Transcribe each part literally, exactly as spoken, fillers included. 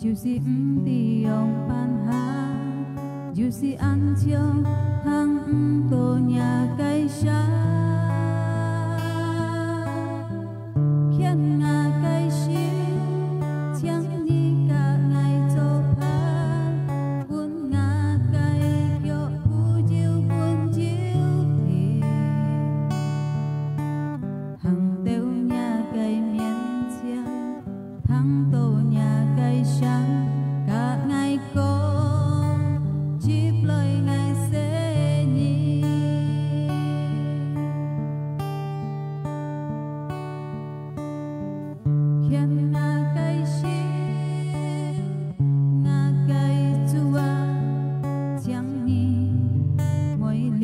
就是毋知仰般行，就是恁像行毋到若个城。牽𠊎个手，請你佮𠊎做伴，分𠊎个腳步就穩就定，行到若个面前。 聽到若个聲，佮𠊎講，接來𠊎細人。牽𠊎个手，𠊎个主啊，請你莫離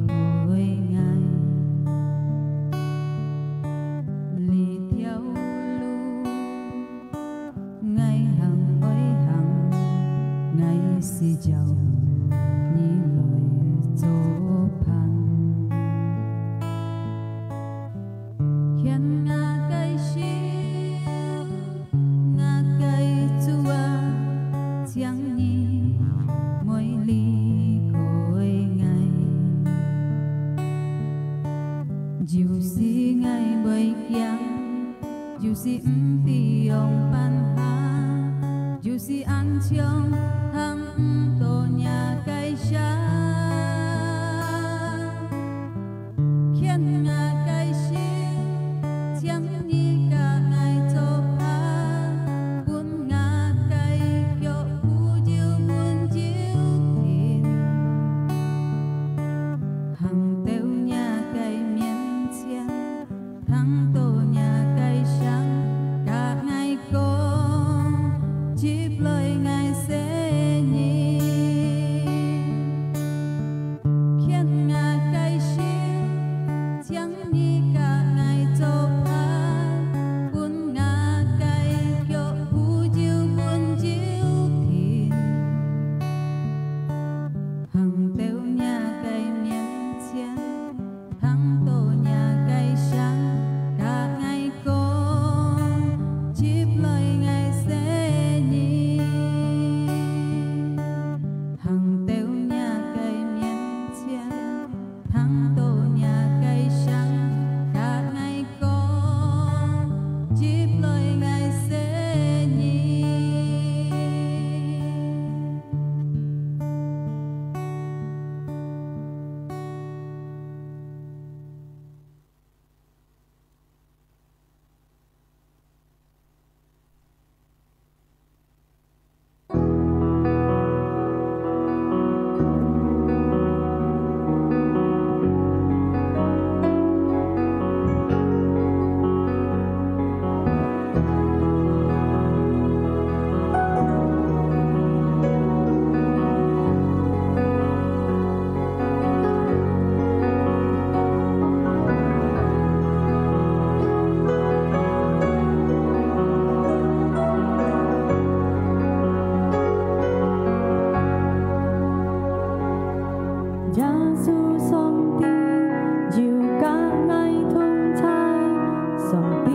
開𠊎。這條路 𠊎行愛行，𠊎需要你來做伴。牽𠊎个手，𠊎个主啊，請你莫離開𠊎。就是𠊎會驚， 就是毋知仰般行，就是恁像行毋到若个城。牽𠊎个手，請你佮𠊎做伴，分𠊎个腳步就穩就定，行到若个面前。 聽到若个聲，佮𠊎講，接來𠊎細人。牽𠊎个手，請你佮𠊎做伴，分𠊎个腳步就穩就定，行到若个面前。 聽到若个聲，佮𠊎講，接來𠊎細人。行到若个面前，聽到若个聲，佮𠊎講，接來𠊎細人。 耶穌上帝有佮𠊎同在，上帝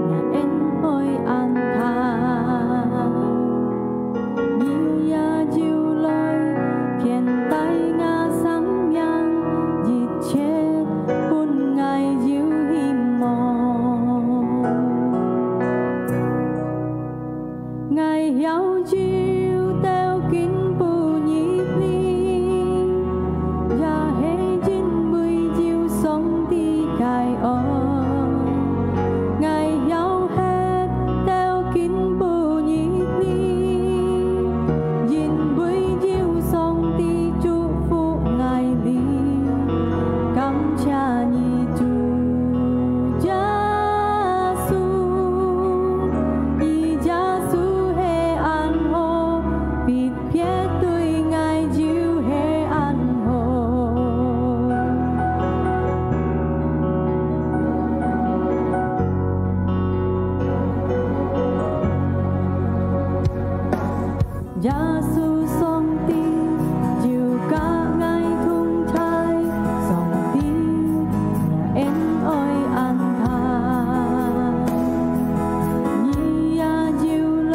若恩愛恁大。你也有來，牽帶𠊎生命，一切分𠊎有希望。 𠊎曉有到今晡日哩，也係因為有上帝个愛。𠊎曉歇到今晡日哩，因為有上帝祝福𠊎哩。感謝你，主耶穌。 耶穌係恁好，特別對𠊎就係恁好。耶穌上帝有佮𠊎同在，上帝若恩愛恁大。 你也有來，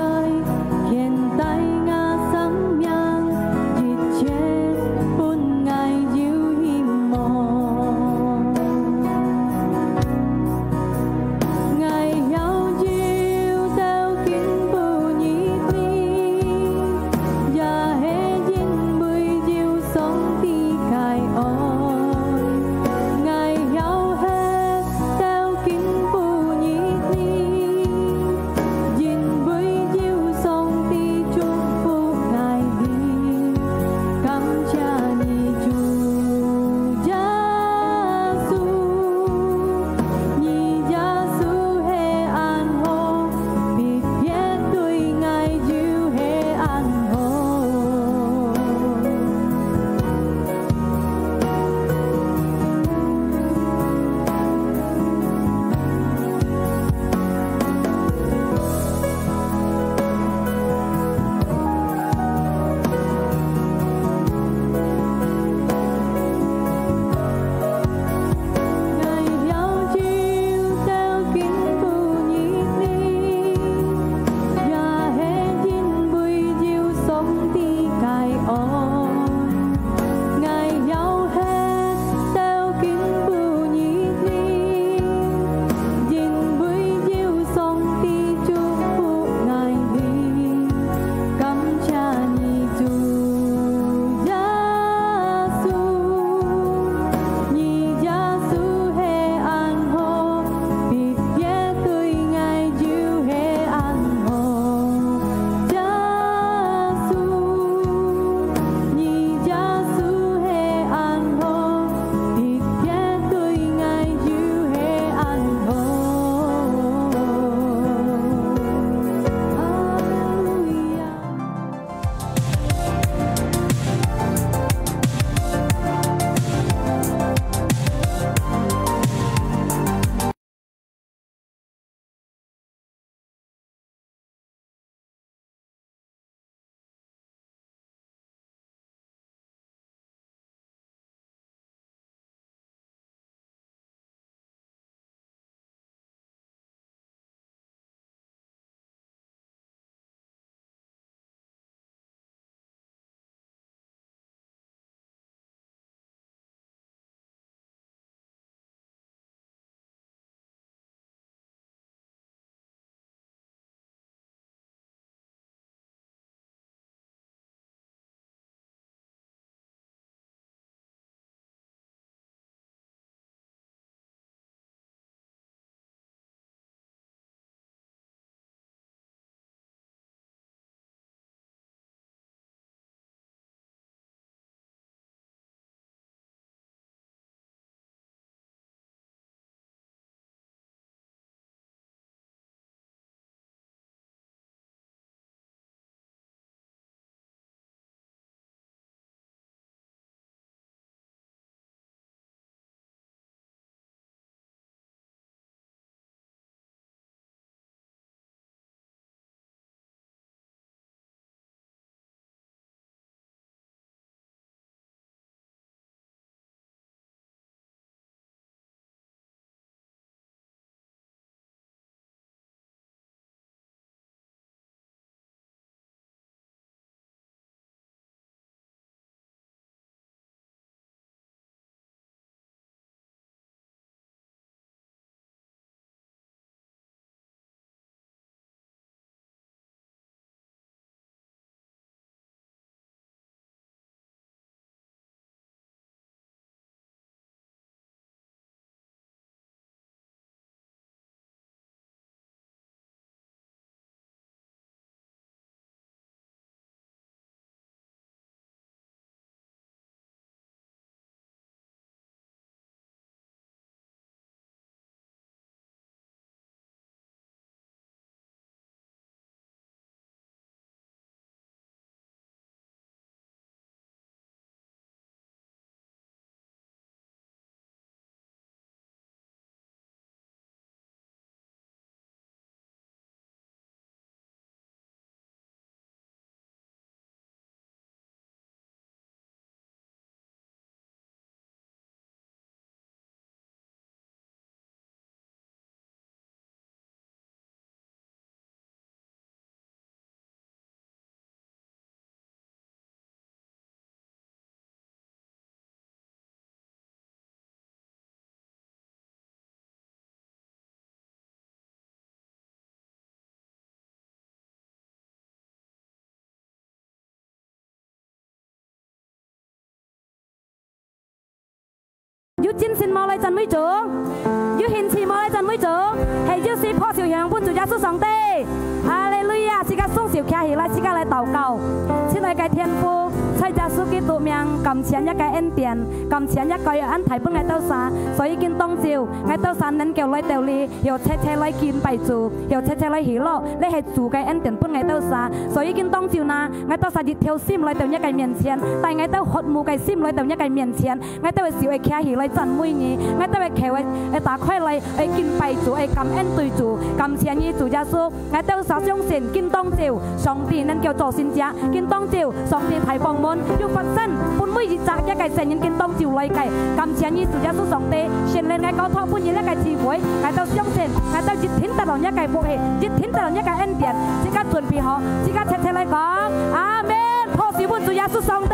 有精神無來讚美主？有興趣無來讚美主？係有事拍手響響分主耶穌上帝。哈利路亞！自家雙手擎起來，自家來禱告。親愛个天父，在耶穌基督名，感謝你个恩典，感謝你个愛恁大分𠊎兜儕，所以今當晝，𠊎兜儕能夠來到這，又齊齊來敬拜主，又齊齊來喜樂，這係主个恩典分𠊎兜儕，所以今當晝呢，𠊎兜儕一條心來到你个面前，帶𠊎兜渴慕个心來到你个面前。 𠊎兜个手會擎起來讚美你，𠊎兜个口會，會打開來，會敬拜主，會感恩對主，感謝你，主耶穌。𠊎兜儕相信，今當晝上帝能夠做神蹟，今當晝上帝大幫忙，有發生，分每一隻一个生人今當晝來个。感謝你，主耶穌上帝，聖靈个交託分你一个智慧，𠊎兜相信，𠊎兜一定得到你个福氣，一定得到你个恩典。自家準備好，自家齊齊來講，阿門。 拍手分主耶穌上帝。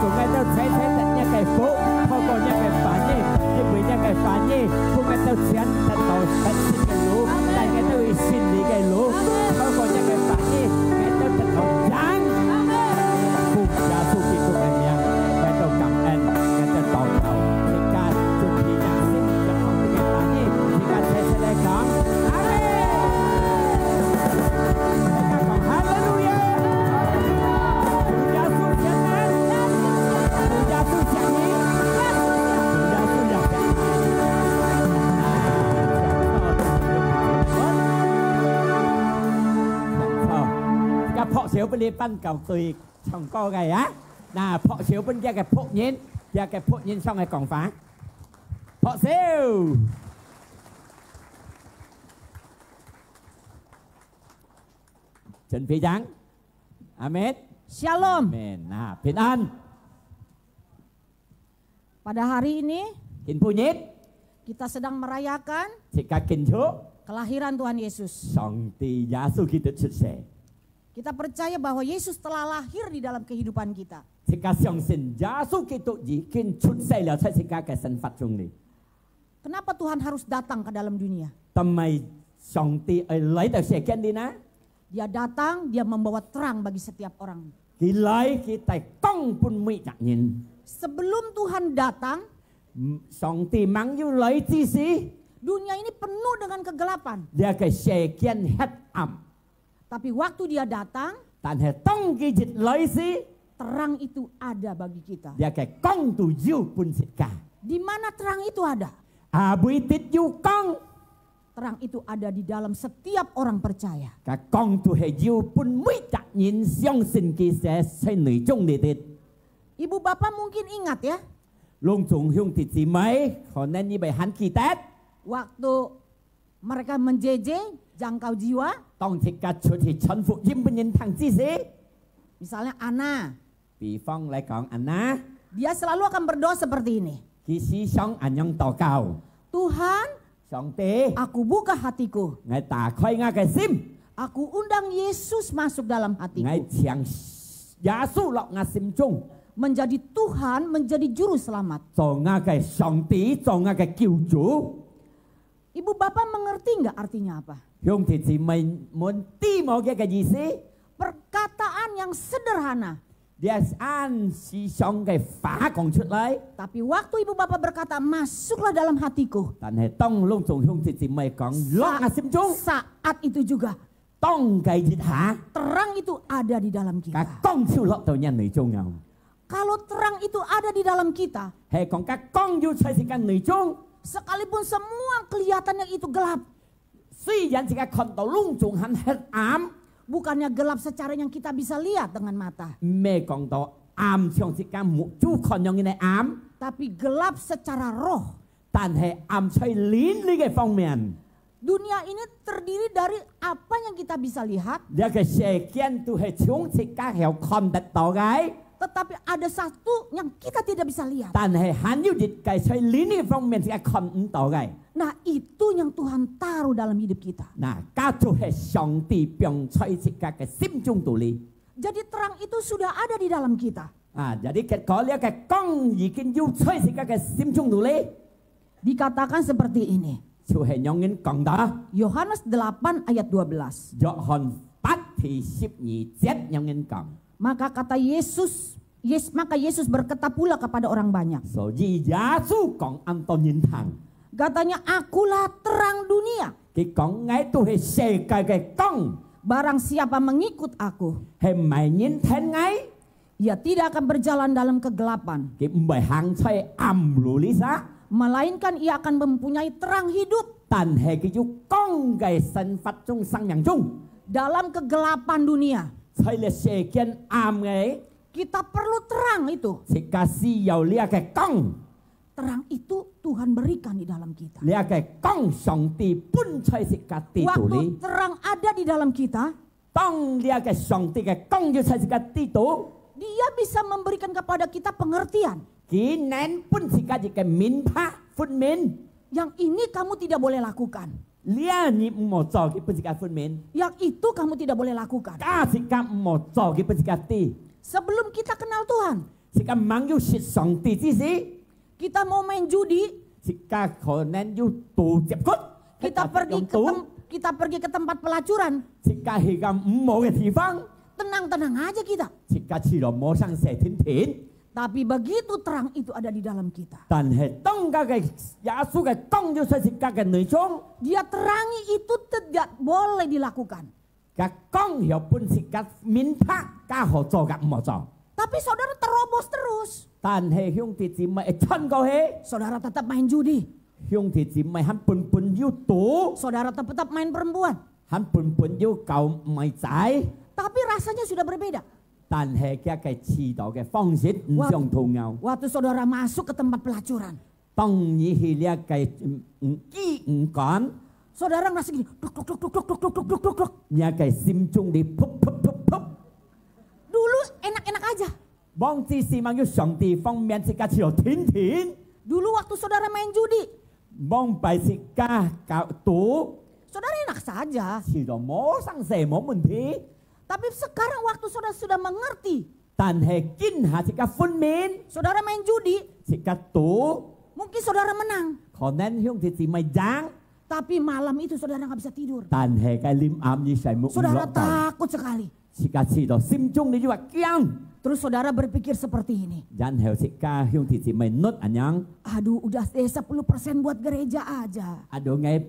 分𠊎兜齊齊得若个福，透過若个話語，因為若个話語，分𠊎兜全得到得勝个路，帶𠊎兜去勝利个路，透過若个話語，𠊎兜得到贏。奉耶穌基督个名，𠊎兜感恩，𠊎兜禱告，自家準備若心，讓上帝个話語，自家齊齊來講，阿門。 大家講哈利路亞！主耶穌聖名，主耶穌聖名，主耶穌聖名。自家拍手分你班教隊唱歌个啊！那拍手分這个僕人，這个僕人上來講話。拍手！ 準備好？阿門。Shalom。阿門。啊，平安。Pada hari ini, 今晡日，kita sedang merayakan，自家慶祝，kelahiran Tuhan Yesus，上帝耶穌基督出世。Kita percaya bahwa Yesus telah lahir di dalam kehidupan kita。自家相信耶穌基督已經出世了，在自家个生活中裡。Kenapa Tuhan harus datang ke dalam dunia？但係上帝愛來到世間裡呢？Dia datang, dia membawa terang bagi setiap orang。佢來，佢帶光分每隻人。Sebelum Tuhan datang，上帝吂有來之時，dunia ini penuh dengan kegelapan。這个世間黑暗。 Tapi waktu dia datang，但係當佢一來時，terang itu ada bagi kita。這个光都有分自家。Di mana terang itu ada？啊，位置有光。Terang itu ada di dalam setiap orang percaya。个光都係有分每隻人相信佢个在內中裡底。Ibu bapa mungkin ingat ya，攏總兄弟姊妹，可能你會還記得。Waktu mereka menjejeh jangkau jiwa。當自家出去傳福音分人聽之時，Misalnya Ana，比方來講，Ana，dia selalu akan berdoa seperti ini。佢時常恁樣禱告：Tuhan，上帝，aku buka hatiku。𠊎打開𠊎个心。Aku undang Yesus masuk dalam hatiku。𠊎請耶穌落𠊎心中。Menjadi Tuhan，menjadi Juru Selamat。做𠊎个上帝，做𠊎个救主。 Ibu bapa mengerti nggak artinya apa？兄弟姊妹們知無佢个意思？Perkataan yang sederhana。這恁時常个話講出來。Tapi waktu ibu bapa berkata, masuklah dalam hatiku。但係當攏總兄弟姊妹講，落𠊎心中。Saat itu juga。 當該一下，terang itu ada di dalam kita。个光就落到若內中啊。Kalau terang itu ada di dalam kita，係講个光有在自家內中，sekalipun semua kelihatannya itu gelap，雖然自家看到攏總還黑暗，bukannya gelap secara yang kita bisa lihat dengan mata，毋係講到暗像自家目珠看樣个暗，tapi gelap secara roh。 但係暗在靈裡个方面。Dunia ini terdiri dari apa yang kita bisa lihat，這个世間都係從自家曉看得到个。Tetapi ada satu yang kita tidak bisa lihat。但係還有一个在靈裡方面自家看毋到个。Nah, itu yang Tuhan taruh dalam hidup kita。那，該就係上帝放在自家个心中肚裡。Jadi terang itu sudah ada di dalam kita。 啊，jadi結果這个光已經有在自家个心中肚裡。Dikatakan seperti ini。就係恁樣講到。Yohanes delapan ayat dua belas。約翰八第十二節恁樣講。Maka kata Yesus, Yes-, maka Yesus berkata pula kepada orang banyak。所以耶穌講恁多人聽。Katanya, Akulah terang dunia。佢講，𠊎都係世界个光。Barang siapa mengikut aku，係麼人跈𠊎， Ia tidak akan berjalan dalam kegelapan。佢毋會行在暗路裡嗄。Melainkan ia akan mempunyai terang hidup。但係佢有光个生活中、生命中。Dalam kegelapan dunia，在這世間暗个，kita perlu terang itu。自家需要這个光。Terang itu Tuhan berikan di dalam kita。這个光上帝分在自家底肚裡。Waktu terang ada di dalam kita， 當這个上帝个光有在自家底肚，Dia bisa memberikan kepada kita pengertian。佢能分自家一个明白、分明。Yang ini kamu tidak boleh lakukan。這你毋好做，佢分自家分明。Yang itu kamu tidak boleh lakukan。該自家毋好做，佢分自家知。Sebelum kita kenal Tuhan，自家吂有識上帝之時， Kita mau main judi, 自家可能有賭接骨， kita pergi ke tem- kita pergi ke tempat pelacuran, 自家去个毋好个地方， tenang-tenang aja kita. 自家試著無生事天天。 Tapi begitu terang itu ada di dalam kita, 但係當該个耶穌个光就在自家个內中， dia terangi itu tidak boleh dilakukan. 个光曉分自家明白，該好做，該毋好做。 Tapi saudara terobos terus. 但係兄弟姊妹會穿過去， Saudara tetap main judi. 兄弟姊妹還本本有賭， Saudara tetap main perempuan. 還本本有搞妹仔， Tapi rasanya sudah berbeda. 但係佢个祈禱个方式毋相同樣。 Waktu saudara masuk ke tempat pelacuran, 當你去這个嗯嗯機毋敢， saudara ngerasa gini, duk, duk, duk, duk, duk, duk, duk, duk, duk, duk. 你个心中裡噗噗噗噗。 Dulu enak-enak aja. 望之時望有上帝方面自家就天天， Dulu waktu saudara main judi, 望拜自家搞賭， saudara enak saja. 試著無生事無問題。 Tapi sekarang waktu saudara sudah mengerti, 但係今下自家分明， saudara main judi, 自家賭， mungkin saudara menang. 可能兄弟姊妹贏， Tapi malam itu saudara nggak bisa tidur. 但係該臨暗你睡目毋 Saudara 落到， takut sekali. 自家試著心中裡有一驚。 Terus saudara berpikir seperti ini. 然後自家兄弟姊妹搦恁樣， Aduh, udah deh sepuluh persen buat gereja aja. 啊，就愛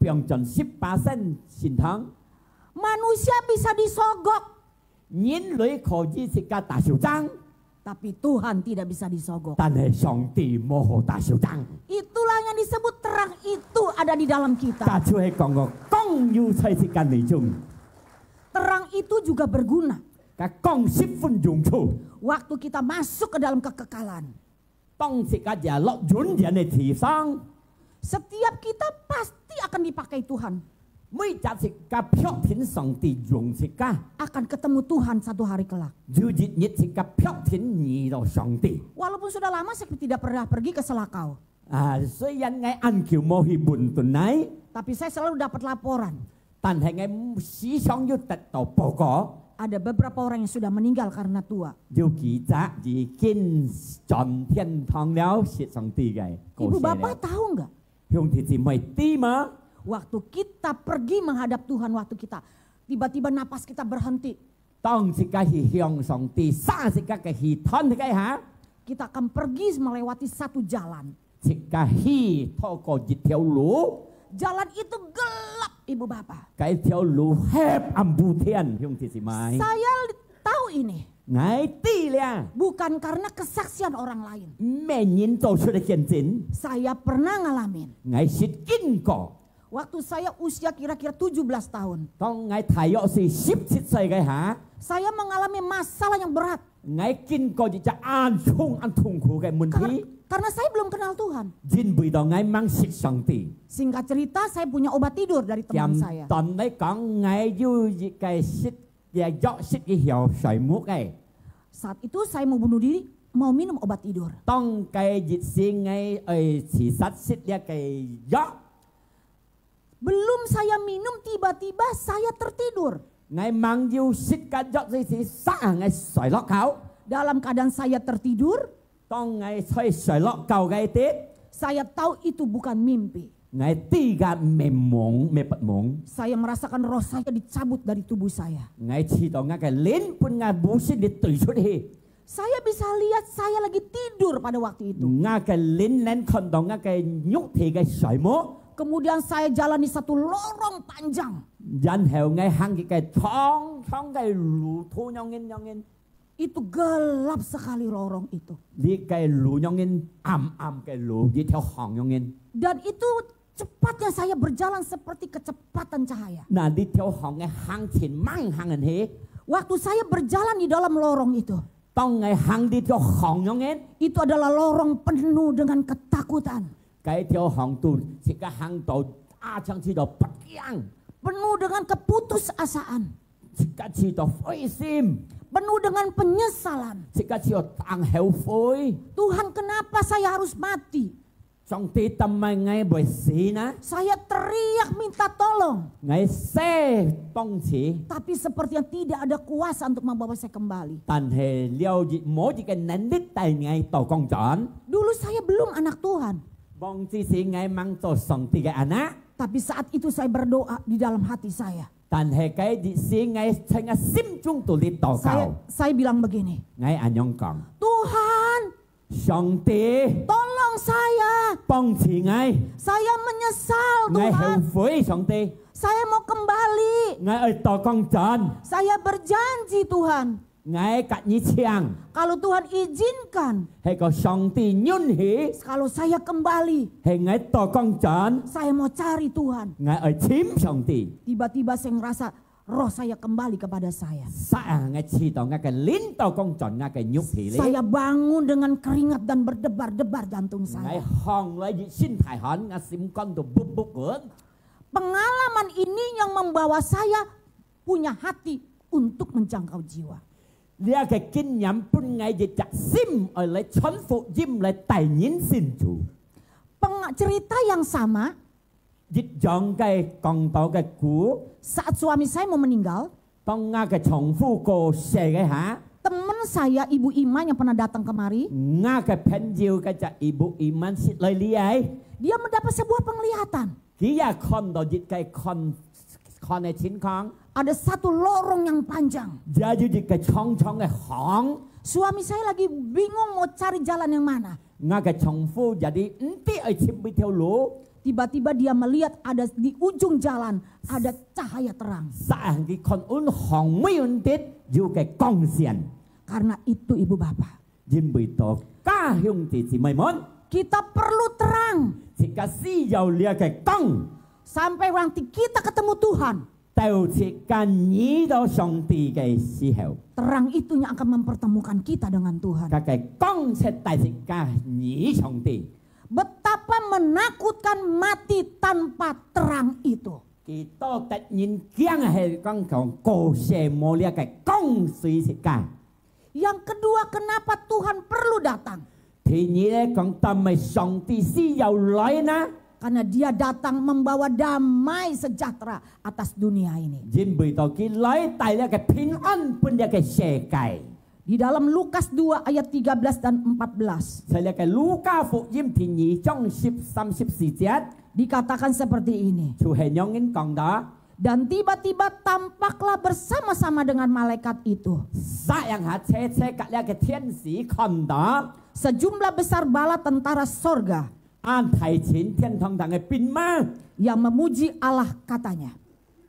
放盡十巴仙聖堂， Manusia bisa disogok, 人類可以自家打手掌， tapi Tuhan tidak bisa disogok. 但係上帝無好打手掌。 Itulah yang disebut terang itu ada di dalam kita. 該就係講个光有在自家內中， Terang itu juga berguna 該光十分用處。 waktu kita masuk ke dalam kekekalan. 當自家也落永遠个地方， Setiap kita pasti akan dipakai Tuhan. 每隻自家確定上帝用自家， Akan ketemu Tuhan satu hari kelak. 有一日自家確定遇到上帝。 Walaupun sudah lama saya tidak pernah pergi ke Selakau. 啊，雖然𠊎恁久無去文頓來， Tapi saya selalu dapat laporan. 但係𠊎時常有得到報告， Ada beberapa orang yang sudah meninggal karena tua. 有幾隻已經轉天堂了，識上帝个，過世 Ibu bapak 了。 tahu nggak? 兄弟姊妹知嗎？ Waktu kita pergi menghadap Tuhan, waktu kita tiba-tiba napas kita berhenti, 當自家去向上帝，儕自家个去斷个下， kita akan pergi melewati satu jalan. 自家去透過一條路， Jalan itu gelap, ibu bapak. 該條路黑暗無天，兄弟姊妹。 Saya tahu ini. 𠊎知了， Bukan karena kesaksian orang lain. 毋係人做出个見證， Saya pernah ngalamin. 𠊎識經過。 Waktu saya usia kira-kira tujuh belas tahun, 當𠊎大約係十七歲个下， saya mengalami masalah yang berat. 𠊎經過一隻恁重恁痛苦个問 Kar- 題， karena saya belum kenal Tuhan. 因為到𠊎吂識上帝。 Singkat cerita, saya punya obat tidur dari teman saya. 簡單來講，𠊎有一個食，也藥食一條睡目个。 Saat itu saya mau bunuh diri, mau minum obat tidur. 當該日時𠊎愛自殺食這個藥， Belum saya minum, tiba-tiba saya tertidur. 𠊎吂有食該藥之時，煞𠊎睡落覺。 Dalam keadaan saya tertidur, 當𠊎在睡落覺个時， saya tahu itu bukan mimpi. 𠊎知該毋係夢，毋係發夢。 Saya merasakan roh saya dicabut dari tubuh saya. 𠊎知到𠊎个靈分𠊎無神力對出去。 Saya bisa lihat saya lagi tidur pada waktu itu. 𠊎个靈能看到𠊎个肉體个睡目， Kemudian saya jalani satu lorong panjang. 然後𠊎行一個長長个路途樣形樣形， Itu gelap sekali lorong itu. 這個路樣形暗暗个路，一條巷樣形。 Dan itu cepatnya saya berjalan seperti kecepatan cahaya. 那這條巷个行程猛行人去， Waktu saya berjalan di dalam lorong itu, 當𠊎行這條巷樣形， itu adalah lorong penuh dengan ketakutan, 該條巷肚自家行到啊，像似到發驚， penuh dengan keputusasaan, 自家似到灰心， penuh dengan penyesalan. 自家似到當後悔。 Tuhan, kenapa saya harus mati? 上帝，點解𠊎會死呢？ Saya teriak minta tolong.𠊎喊幫助， Tapi sepertinya tidak ada kuasa untuk membawa saya kembali. 但係了一無一個能力帶𠊎倒轉。 Dulu saya belum anak Tuhan. 往之時𠊎吂做上帝个anak， Tapi saat itu saya berdoa di dalam hati saya. 但係該日時𠊎在𠊎心中肚裡禱 Saya, 告， saya bilang begini, 𠊎恁樣講： Tuhan, 上帝， tolong saya. 幫助𠊎， Saya menyesal, 𠊎後 Tuhan. 悔，上帝， Saya mau kembali. 𠊎愛倒轉。 Saya berjanji, Tuhan. 𠊎甲你請， Kalau Tuhan izinkan, 係講上帝允許， kalau saya kembali, 係𠊎倒轉， saya mau cari Tuhan. 𠊎愛尋上帝。 Tiba-tiba saya ngerasa roh saya kembali kepada saya. 煞啊！𠊎試著𠊎个靈倒轉轉𠊎个肉體裡。 Saya bangun dengan keringat dan berdebar-debar jantung 𠊎 saya. 䟘來一身大汗，𠊎心肝都卜卜滾。 Pengalaman ini yang membawa saya punya hati untuk menjangkau jiwa. 這个經驗分𠊎一隻心，愛來傳福音，來帶人信主。 Peng- cerita yang sama, 一樣个講道个故， saat suami saya mau meninggal, 當𠊎个丈夫過世个下， teman saya, Ibu Ima yang pernah datang kemari, 𠊎个朋友个隻Ibu Ima識來這位， dia mendapat sebuah penglihatan. 佢也看著一個看看个情況， Ada satu lorong yang panjang. 也有一個長長个巷。 Suami saya lagi bingung mau cari jalan yang mana. 𠊎个丈夫也係毋知愛尋邊條路。 Tiba-tiba dia melihat ada di ujung jalan ada cahaya terang. 煞啊！佢看遠巷尾遠啲有個光線。 Karena itu, Ibu Bapak, 因為到家兄弟姊妹們， kita perlu terang 自家需要這個光， sampai nanti kita ketemu Tuhan. 到自家遇到上帝个時候， Terang itu yang akan mempertemukan kita dengan Tuhan. 該個光才帶自家遇上帝。 Betapa menakutkan mati tanpa terang itu. 幾多得人驚係講講過世無這個光隨自家。 Yang kedua, kenapa Tuhan perlu datang? 第二咧講，但係上帝需要來呢？ Karena dia datang membawa damai sejahtera atas dunia ini. 因為到佢來帶這個平安分這個世界。 Di dalam Lukas dua ayat tiga belas dan empat belas, 在這個路加福音第二章十三十四節， dikatakan seperti ini. 就係恁樣講到： Dan tiba-tiba tampaklah bersama-sama dengan malaikat itu 煞樣下，齊齊甲這個天使看到， sejumlah besar bala tentara sorga 恁大陣天堂頂个兵馬， yang memuji Allah, katanya,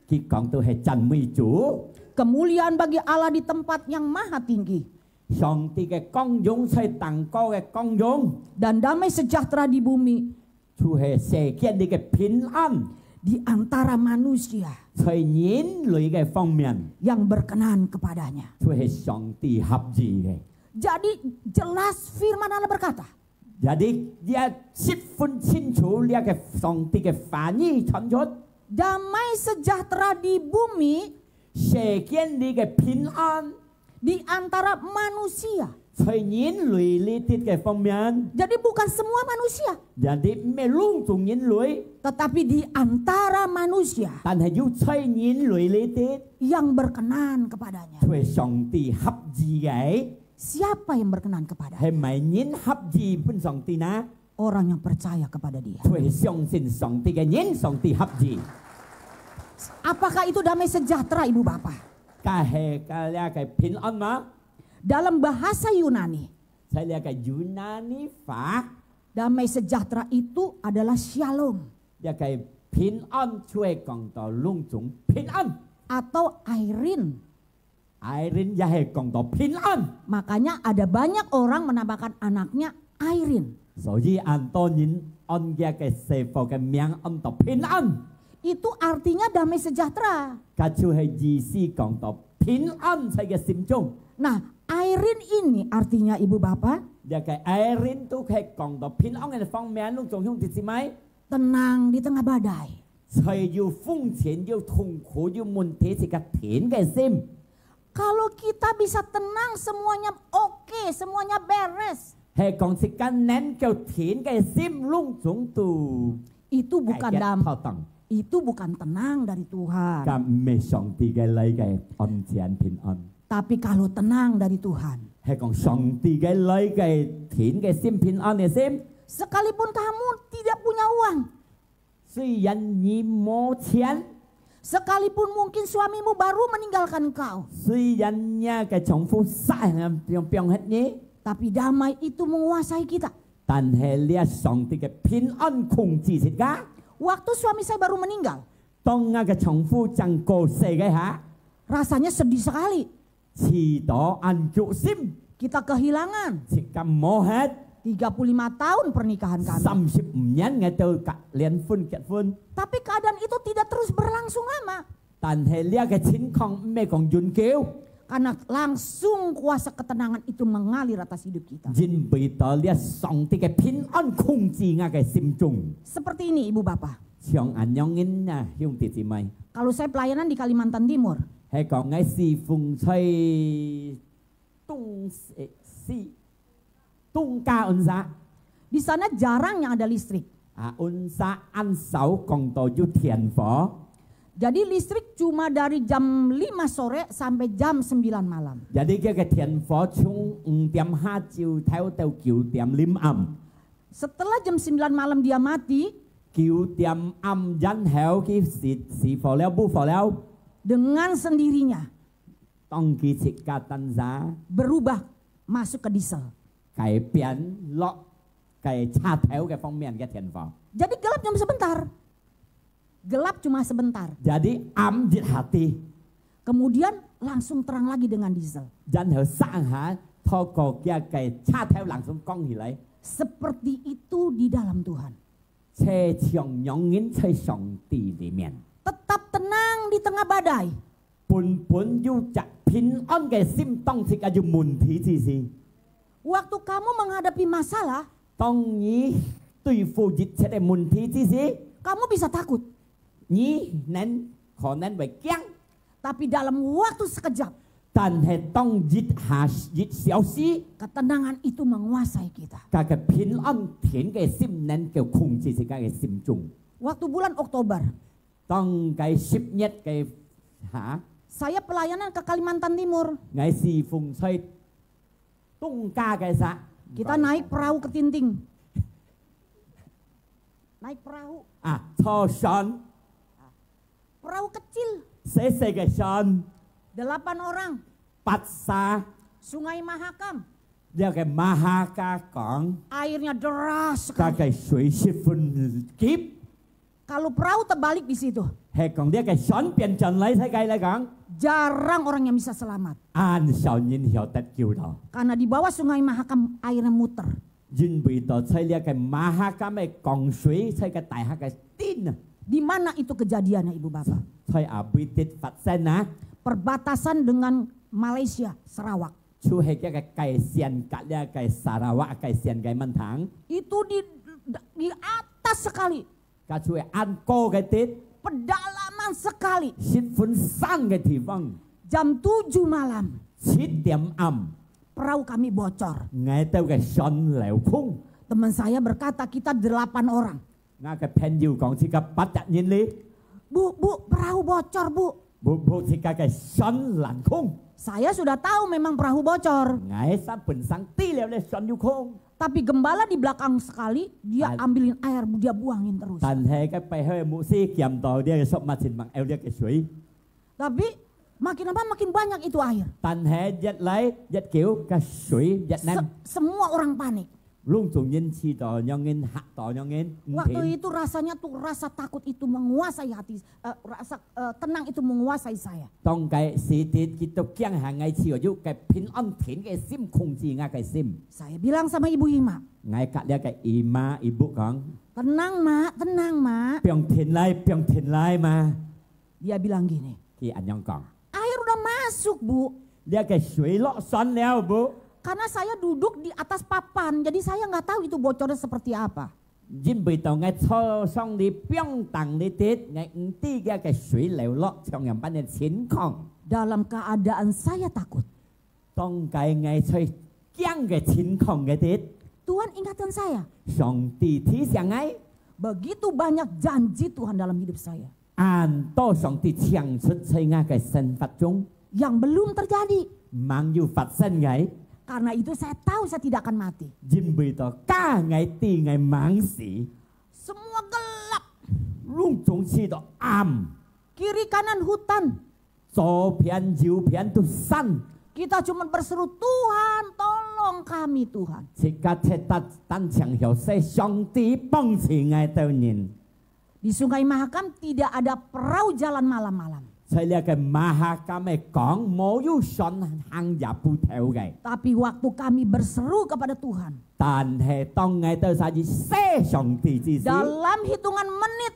佢講到係讚美主。 Kemuliaan bagi Allah di tempat yang maha tinggi, 上帝个光榮在頂高个光榮， dan damai sejahtera di bumi 就係世間裡个平安， di antara manusia 在人類个方面， yang berkenan kepada-Nya. 就係上帝合意个。 Jadi, jelas firman Allah berkata, 也你也十分清楚，這個上帝个話語傳出， damai sejahtera di bumi 世間裡个平安， di antara manusia. 在人類裡底个方面， Jadi, bukan semua manusia, 也你毋係攏總人類， tetapi di antara manusia 但係有在人類裡底， yang berkenan kepada-Nya. 就係上帝合意个。 Siapa yang berkenan kepada? 係麼人合意分上帝呢？ Orang yang percaya kepada Dia. 就係相信上帝个人，上帝合意。 Apakah itu damai sejahtera, Ibu Bapa? 該係該這個平安嗎？ Dalam bahasa Yunani, 在這個Yunani話， damai sejahtera itu adalah shalom 這個平安就係講到攏總平安。 atau Irene. Irene也係講到平安。 Makanya ada banyak orang menamakan anaknya Irene. 所以恁多人安這個細伙个名安到平安， Itu artinya damai sejahtera. 佢就係意思講到平安在佢心中。 Nah, Irene ini artinya, Ibu Bapa, 這個Irene都係講到平安个方面，攏總兄弟姊妹， tenang di tengah badai. 在有風險、有痛苦、有問題，自家定个心。 Kalau kita bisa tenang, semuanya oke, semuanya beres. 係講自家能夠定个心攏總都 Itu bukan kaget dam, 透當。 itu bukan tenang dari Tuhan. 該毋係上帝个來个安全平安， Tapi kalau tenang dari Tuhan, 係講上帝个來个定个心平安个心。 sekalipun kamu tidak punya uang, 雖然你無錢， sekalipun mungkin suamimu baru meninggalkan kau, 雖然你个丈夫煞人放放忒你， tapi damai itu menguasai kita. 但係這上帝个平安控制自家。 Waktu suami saya baru meninggal, 當𠊎个丈夫正過世个下， rasanya sedih sekali. 試到恁揪心， Kita kehilangan 自家無忒。 35 tahun pernikahan kami. 三十五年𠊎兜結聯婚結婚， Tapi keadaan itu tidak terus berlangsung lama. 但係這个情況毋係講永久， Karena langsung kuasa ketenangan itu mengalir atas hidup kita. 因為到這上帝个平安控制𠊎个心中。 Seperti ini, Ibu Bapak. 像恁樣人啊，兄弟姊妹， Kalau saya pelayanan di Kalimantan Timur, 係講𠊎侍奉在東，誒，西，東家恩xã， di sana jarang yang ada listrik. 啊，恩xã恁少講到有電火。 Jadi listrik cuma dari jam 5 sore sampai jam 9 malam. Jadi佢个電火從五點下晝頭到九點臨暗， Setelah jam 9 malam dia mati, 九點暗然後佢熄熄火了，無火了。 dengan sendirinya 當佢自家單儕 berubah masuk ke diesel. 改變落个車頭个方面个電火。 Jadi gelap cuma sebentar. Gelap cuma sebentar. Jadi暗一下啲， Kemudian langsung terang lagi dengan diesel. 然後三下透過佢个車頭冷風光起來， Seperti itu di dalam Tuhan. 就像樣人在上帝裡面。 Tetap tenang di tengah badai. 本本有隻平安个心，當自家有問題之時， Waktu kamu menghadapi masalah, 當你對付一切个問題之時， kamu bisa takut. 你能可能會驚， Tapi dalam waktu sekejap, 但係當一下一小時， ketenangan itu menguasai kita. 佢个平安定个心能夠控制自家个心中。 Waktu bulan Oktober, 當該十月个下， saya pelayanan ke Kalimantan Timur. 𠊎侍奉在東家个時， Kita naik perahu ke Tinting. Naik perahu, 啊，坐船， perahu kecil, 細細个船， delapan orang. 八儕， Sungai Mahakam, 這个馬哈加講， airnya deras 佢 sekali. 个水十分急， Kalau perahu terbalik di situ, 係講這个船變轉來世界來講， jarang orang yang bisa selamat. 恁少人曉得救到。 Karena di bawah Sungai Mahakam airnya muter. 因為到在這个馬哈加个江水，在个大下个頂啊， Di mana itu kejadiannya, Ibu Bapak? 在阿尾跌發生啊， Perbatasan dengan Malaysia, Sarawak. 就係這个界線，隔這个沙拉瓦界線个問題， Itu di di atas sekali, 佢就係恁高个跌， pedalaman sekali. 十分深个地方， Jam 7 malam, 七點暗， perahu kami bocor. 𠊎兜个船漏空。 Teman saya berkata, "Kita delapan orang." 𠊎个朋友講，自家八隻人哩， Bu, bu, perahu bocor, Bu. 無無自家个船爛空。 Saya sudah tahu memang perahu bocor. 𠊎三本身知了咧，船有空。 Tapi gembala di belakang sekali, dia Ad- ambilin air, dia buangin terus. 但係个背後牧師見到這个索馬前猛有這个水， Tapi makin lama makin banyak itu air. 但係越來越久，个水越 Se- 難， semua orang panik. 攏總人試到樣人，嚇到樣人，毋 Waktu 停。 itu rasanya tuh rasa takut itu menguasai hati, eh, rasa eh, tenang itu menguasai saya. 當該時節，佢都驚下𠊎，只有个平安定个心控制𠊎个心。 Saya bilang sama Ibu Ima, 𠊎甲這个姨媽姨母講， "Tenang, Mak, tenang, Mak." 放定來，放定來嘛。 Dia bilang gini, 佢恁樣講， "Air udah masuk, Bu." 這个水落山了無？ Karena saya duduk di atas papan, jadi saya nggak tahu itu bocornya seperti apa. 因為到𠊎坐上去放凳裡底，𠊎毋知這个水流落像樣般个情況。 Dalam keadaan saya takut, 當該𠊎在驚个情況个底， Tuhan ingatkan saya. 上帝提醒𠊎， Begitu banyak janji Tuhan dalam hidup saya. 恁多上帝唱出在𠊎个生活中，yang belum terjadi. 吂有發生个， Karena itu saya tahu saya tidak akan mati. 因為到假𠊎知𠊎吂死， Semua gelap. 攏總係到暗， Kiri kanan hutan. 左片右片都山。 Kita cuma berseru, "Tuhan, tolong kami, Tuhan." 自家切得單淨曉說上帝幫助𠊎兜人。 Di Sungai Mahakam tidak ada perahu jalan malam-malam. 在這个馬哈甘个港無有船行夜晡頭个。 Tapi waktu kami berseru kepada Tuhan, 但係當𠊎兜儕一說上帝之時， dalam hitungan menit,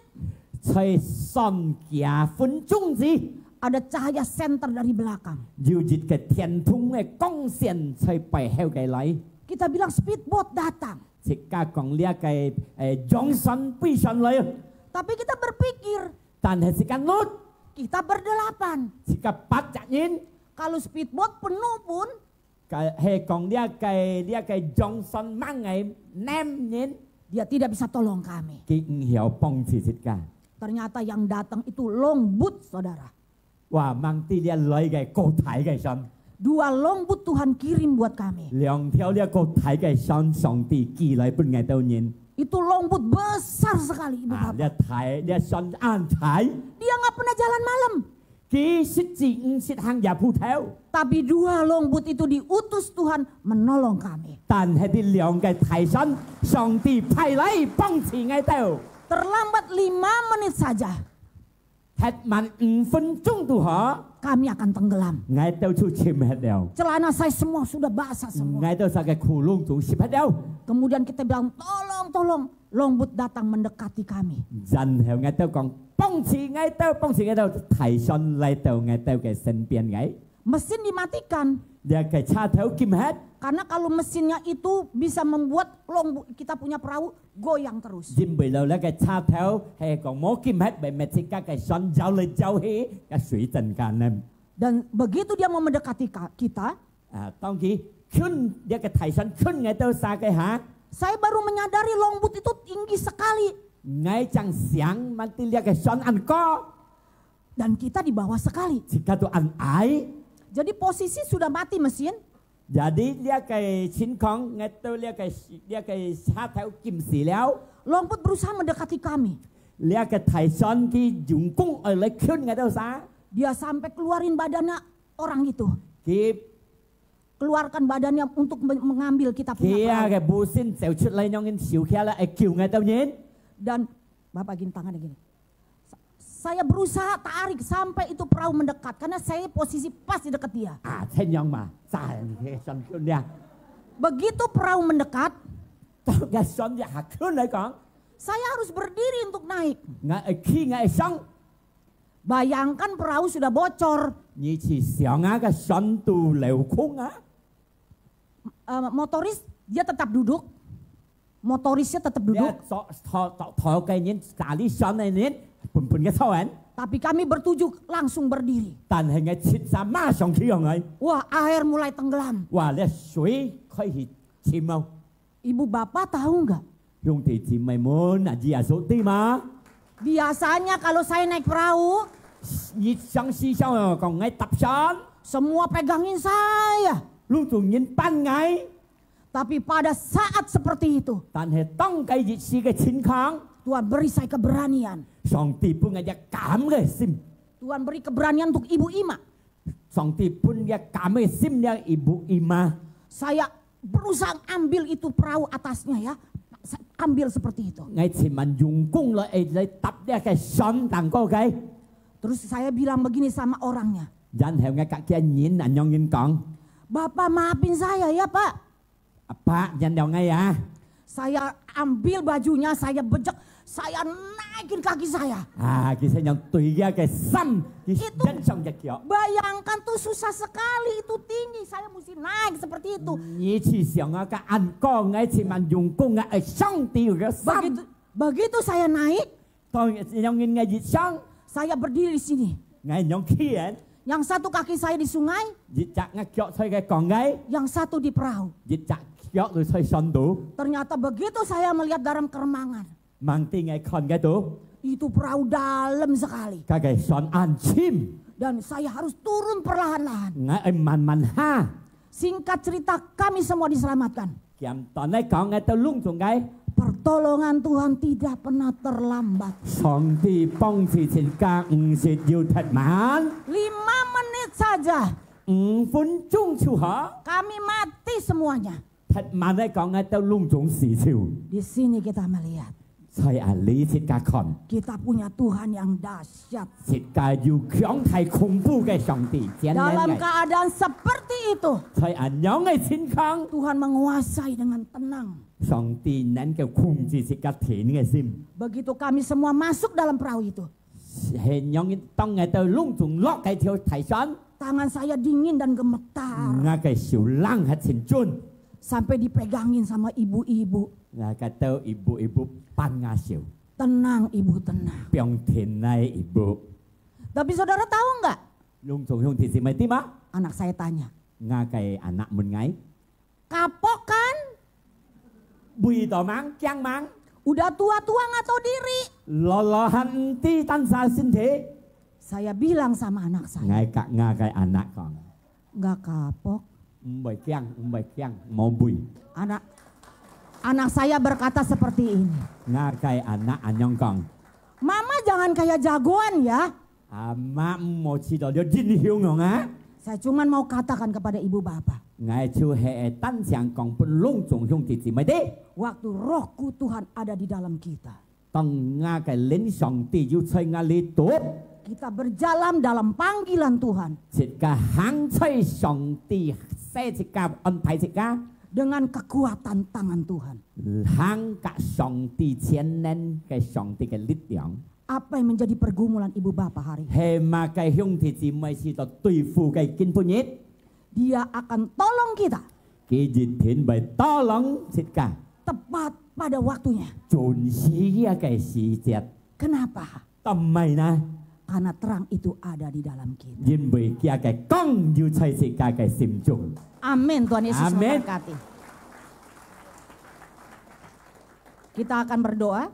在算幾分鐘時， ada cahaya senter dari belakang. 有一个電筒个光線在背後个來。 Kita bilang, "Speedboat datang." 自家講這个誒洋船飛上來， Tapi kita berpikir, 但係自家諗， kita berdelapan. 自家八隻人， Kalau speedboat penuh pun, 係講這个這个洋船吂个男人， dia tidak bisa tolong kami. 佢毋曉幫助自家。 Ternyata yang datang itu longboat, saudara. 哇，吂知這來个過大个船， Dua longboat Tuhan kirim buat kami. 兩條這過大个船，上帝寄來分𠊎兜人。 Itu longboat besar sekali, Ibu 啊， Bapak. 這大這船恁大， Dia nggak pernah jalan malam. 佢實際毋識行夜晡頭， Tapi dua longboat itu diutus Tuhan menolong kami. 但係這兩个大船，上帝派來幫助𠊎兜。 Terlambat lima menit saja, 歇慢五分鐘都好， kami akan tenggelam. 𠊎兜就沉忒了。 Celana saya semua sudah basah semua. 𠊎兜儕个褲攏總濕忒了。 Kemudian kita bilang, "Tolong, tolong." Longboat datang mendekati kami. 然後𠊎兜講，幫助𠊎兜，幫助𠊎兜，大船來到𠊎兜个身邊个。 Mesin dimatikan. 這个車頭禁忒， Karena kalau mesinnya itu bisa membuat longboat, kita punya perahu goyang terus. 因為了這个車頭係講無禁忒，會搣自家个船搖來搖去，个水震下呢。 Dan begitu dia mau mendekati ka- kita, 啊，當佢近這个大船近𠊎兜儕个下， saya baru menyadari longboat itu tinggi sekali. 𠊎正想，吂知這个船恁高， Dan kita di bawah sekali. 自家都恁矮。 Jadi posisi sudah mati mesin. 也知這个情況，𠊎兜這个這个車頭禁駛了， Longboat berusaha mendekati kami. 這个大船佢用功愛來近𠊎兜儕， Dia sampai keluarin badannya orang itu. 佢 Keluarkan badannya untuk men- mengambil kita punya 佢啊 perahu. 个母親走出來，仰形手起來愛救𠊎兜人。 Dan Bapak gini, tangannya gini. Sa- Saya berusaha tarik sampai itu perahu mendekat karena saya posisi pas di dekat dia. 啊，這樣嘛，真係想近了。 Begitu perahu mendekat, 當个船一下近來講， saya harus berdiri untuk naik. 𠊎愛企，𠊎愛想， Bayangkan perahu sudah bocor. 你試想啊，个船都漏空啊， Eh, motoris dia tetap duduk. Motorisnya tetap 這 duduk. 坐坐坐坐个人，駕駛船个人，笨笨个坐人， Tapi kami bertujuh langsung berdiri. 但係𠊎七儕馬上企上來， Wah, air mulai tenggelam. 哇，這水開始沉哦。 Ibu bapak tahu nggak? 兄弟姊妹們，啊，耶穌知嗎？ Biasanya kalau saya naik perahu, 你想試想哦，講𠊎搭船， semua pegangin saya. 攏總人扳𠊎。 Tapi pada saat seperti itu, 但係當該一時个情況， Tuhan beri saya keberanian. 上帝分𠊎一敢个心， Tuhan beri keberanian untuk Ibu Ima. 上帝分一敢个心了，伊無伊嘛。 Saya berusaha ambil itu perahu atasnya ya. Saya ambil seperti itu. 𠊎千萬用功來，會來搭這个船頂高个。 Terus saya bilang begini sama orangnya. 然後𠊎甲佢人恁樣人講： Bapak maafin saya ya, Pak. 阿伯，原諒𠊎啊！ Saya ambil bajunya, saya bejek, saya naikin kaki saya. 啊，佢先用對佢个衫，佢 Itu 引上隻腳。 Bayangkan tuh susah sekali, itu tinggi, saya mesti naik seperti itu. 你試想啊，个恁高，𠊎千萬用功啊，愛上帝个衫。 Begitu, begitu saya naik, 當用人个一上， saya berdiri di sini. 𠊎用企人。Yang satu kaki saya di sungai, 一隻𠊎腳在該江个， yang satu di perahu. 一隻腳就在船肚。 Ternyata begitu saya melihat dalam keremangan, 吂知𠊎看該肚， itu perahu dalam sekali. 該个船恁深， Dan saya harus turun perlahan-lahan. 𠊎愛慢慢下。 Singkat cerita, kami semua diselamatkan. 簡單來講，𠊎兜攏總个， Pertolongan Tuhan tidak pernah terlambat. 上帝幫助自家毋識有忒慢。 Lima menit saja, 五分鐘就好。 kami mati semuanya. 忒慢來講，𠊎兜攏總死就。 Di sini kita melihat, 在這裡自家看， kita punya Tuhan yang dahsyat. 自家有強大恐怖个上帝，全能个。 Dalam keadaan seperti itu, 在恁樣个情況， Tuhan menguasai dengan tenang. 上帝能夠控制自家定个心。 Begitu kami semua masuk dalam perahu itu, 係仰，當𠊎兜攏總落該條大船， tangan saya dingin dan gemetar. 𠊎个手冷忒盡準。 Sampai dipegangin sama ibu-ibu. 𠊎个兜一步一步扳𠊎手。 Tenang, Ibu, tenang. 放定來一步。 Tapi saudara tahu nggak? 攏總兄弟姊妹知嗎？ Anak saya tanya. 𠊎个anak問𠊎。 Kapok kan? 畏到吂，驚吂？ Udah tua-tua nggak tahu diri. 老老漢毋知單儕身體。 Saya bilang sama anak saya, 𠊎甲𠊎个anak講。 Nggak kapok. 毋會驚，毋會驚，無畏。 Anak, anak saya berkata seperti ini. 𠊎个anak恁樣講。 Mama jangan kayak jagoan ya. 阿媽，毋好試到了英雄樣啊！ Saya cuman mau katakan kepada ibu bapak, 𠊎就係單淨講分攏總兄弟姊妹知。 waktu Roh Kudus Tuhan ada di dalam kita, 當𠊎个靈上帝有在𠊎裡肚， kita berjalan dalam panggilan Tuhan, 自家行在上帝使自家安排自家， dengan kekuatan tangan Tuhan. 行甲上帝全能个上帝个力量。 Apa yang menjadi pergumulan ibu bapak hari ini? 係麼个兄弟姊妹試到對付个今晡日？ Dia akan tolong kita. 佢一定會tolong自家。 Tepat pada waktunya. 準時个時節。 Kenapa? 做麼个呢？ Karena terang itu ada di dalam kita. 因為佢个光有在自家个心中。 Amin. Tuhan Yesus Amin. memberkati. Kita akan berdoa.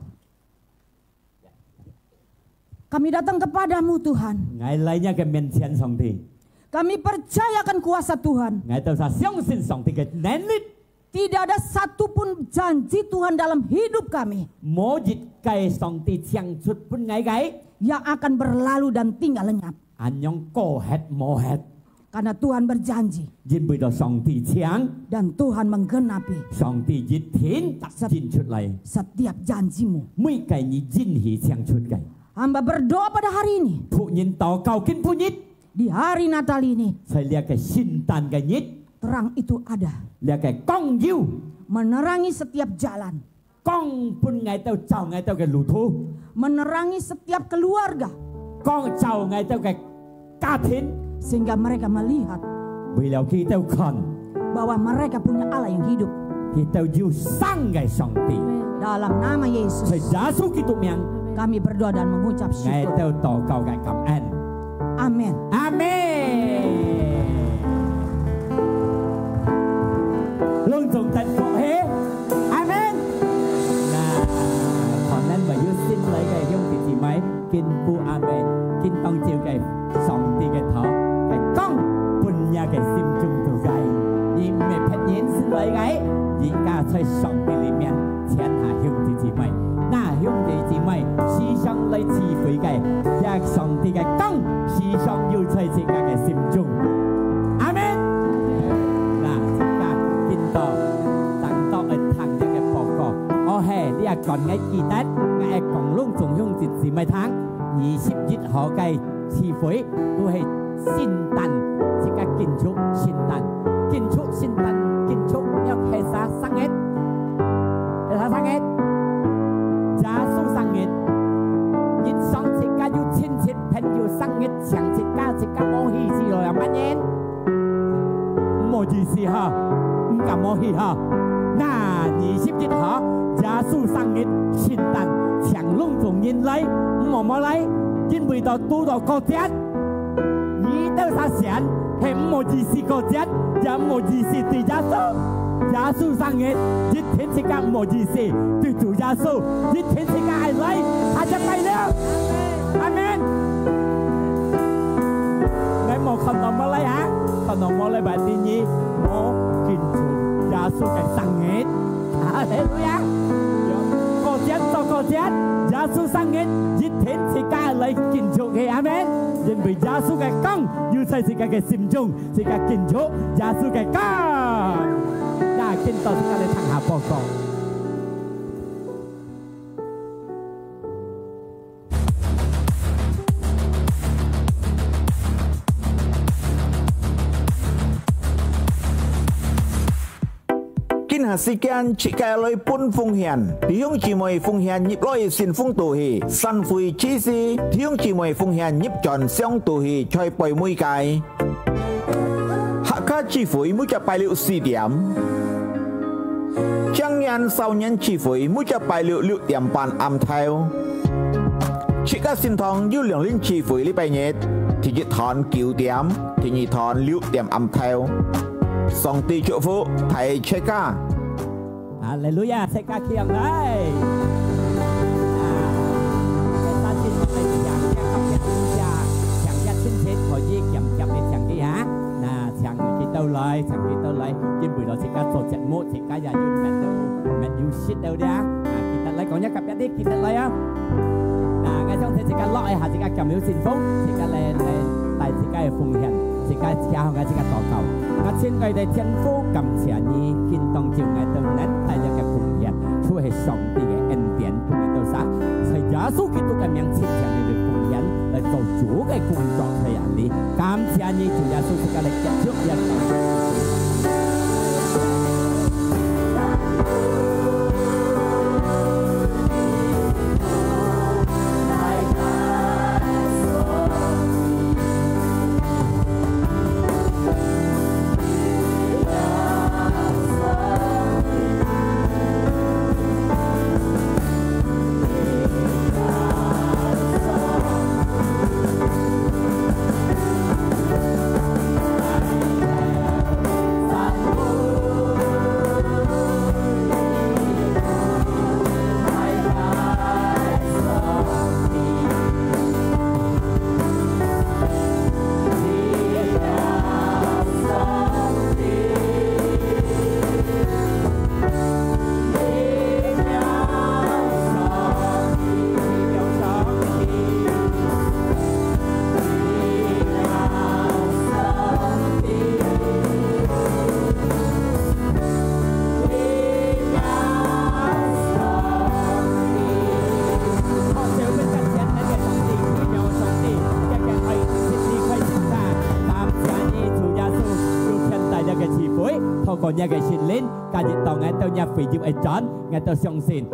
Kami datang kepadamu, Tuhan. 𠊎來若个面前，上帝。 Kami percayakan kuasa Tuhan. 𠊎兜儕相信上帝个能力。 Tidak ada satu pun janji Tuhan dalam hidup kami 無一个上帝請出分𠊎个， yang akan berlalu dan tinggal lenyap. 恁樣過忒無忒。 Karena Tuhan berjanji 因為到上帝請， dan Tuhan menggenapi 上帝一定答應出來。 setiap janji-Mu. 每个你應許請出个。 Hamba berdoa pada hari ini, 僕人禱告今晡日， di hari Natal ini, 在這个聖誕个日， terang itu ada. 這个光有， Menerangi setiap jalan, 光分𠊎兜照𠊎兜个路途， menerangi setiap keluarga, 光照𠊎兜个家庭， sehingga mereka melihat 為了佢兜看， bahwa mereka punya Allah yang hidup. 佢兜有生个上帝。 Dalam nama Yesus, 在耶穌基督名， kami berdoa dan mengucap syukur. 𠊎兜禱告个感恩。 Amin. 阿門。攏總得福氣。阿門。那，可能還有新來个兄弟姊妹，今晡暗晡，今當晝个上帝个道，个光，分若个心中肚个。你毋係別人新來个，而家在上帝裡面，全下兄弟姊妹。那兄弟姊妹，時常來聚會个，這上帝个光， 時常有在自家个心中。阿門。那自家今到，當到愛聽這个報告。哦嘿，你也趕緊記得，𠊎愛講攏總兄弟姊妹聽，二十一號个聚會都係聖誕，自家慶祝聖誕，慶祝聖誕，慶祝要係啥生日？係啥生日？耶穌生日。日常自家有親戚 朋友生日請自家，自家無去就有兩萬元。無意思哈，毋敢無去哈。那二十一號，耶穌生日，聖誕，請攏總人來，毋好無來，因為到堵到過節。二兜儕選，係毋好意思過節，也毋好意思對耶穌。耶穌生日，一天自家毋好意思對主耶穌，一天自家愛來，下隻拜了。阿門。𠊎無看到無來啊，看到無來，拜第二，無敬重耶穌个生日。 哈利路亞！過節就過節，耶穌生日，一定自家來慶祝佢，阿門。因為耶穌个光有在自家个心中，自家慶祝耶穌个光。也今到自家來聽下報告。 今下時間，自家來分奉獻。弟兄姊妹奉獻入來信封肚去，散會之時，弟兄姊妹奉獻入轉箱肚去，在背尾个。客家聚會每隻拜六四點。青年少年聚會每隻拜六六點半暗頭。自家聖堂有兩輪聚會，禮拜日，第一堂九點，第二堂六點暗頭。 上帝祝福大自家。哈利路亞，自家企起來。啊，這三十分鐘，請這隔壁鄰舍，請這親戚可以減減个請佢哈。那請佢兜來，請佢兜來，因為了自家做節目，自家也有面有，面有食了的啊。啊，記得來講一下隔壁，記得來啊。 那𠊎想請自家落一下，自家撳了信封，自家來，來帶自家个奉獻，自家請𠊎自家禱告。𠊎親愛个天父，感謝你，今當晝𠊎兜能帶這个奉獻，就係上帝个恩典，分𠊎兜儕。在耶穌基督个名，親像你个奉獻，來做主个工作，在這裡。 感謝你，主耶穌，自家來結束這个。好，最後，感謝咱个上帝，奇妙个上帝，這个愛一直離開自家。感謝你，主耶穌，有牽帶這个聚會，透過你个聖靈， 今日到𠊎兜若會友个轉，𠊎兜相信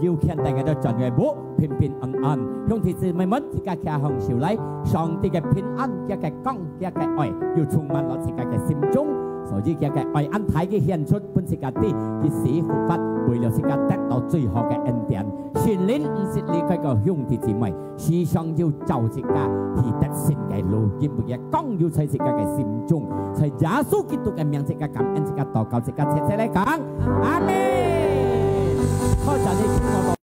有牽帶𠊎兜轉个屋，平平安安。兄弟姊妹們，自家擎䟘手來，上帝个平安，佢个光，佢个愛，又充滿了自家个心中。所以佢个愛恁大，佢顯出分自家知，佢死復活，為了自家得到最好个恩典。聖靈毋識離開个兄弟姊妹， 時常要照自家去得勝个路，因為佢个光有在自家个心中，在耶穌基督个名，自家感恩，自家禱告，自家齊齊來講，阿門。好，今日經過到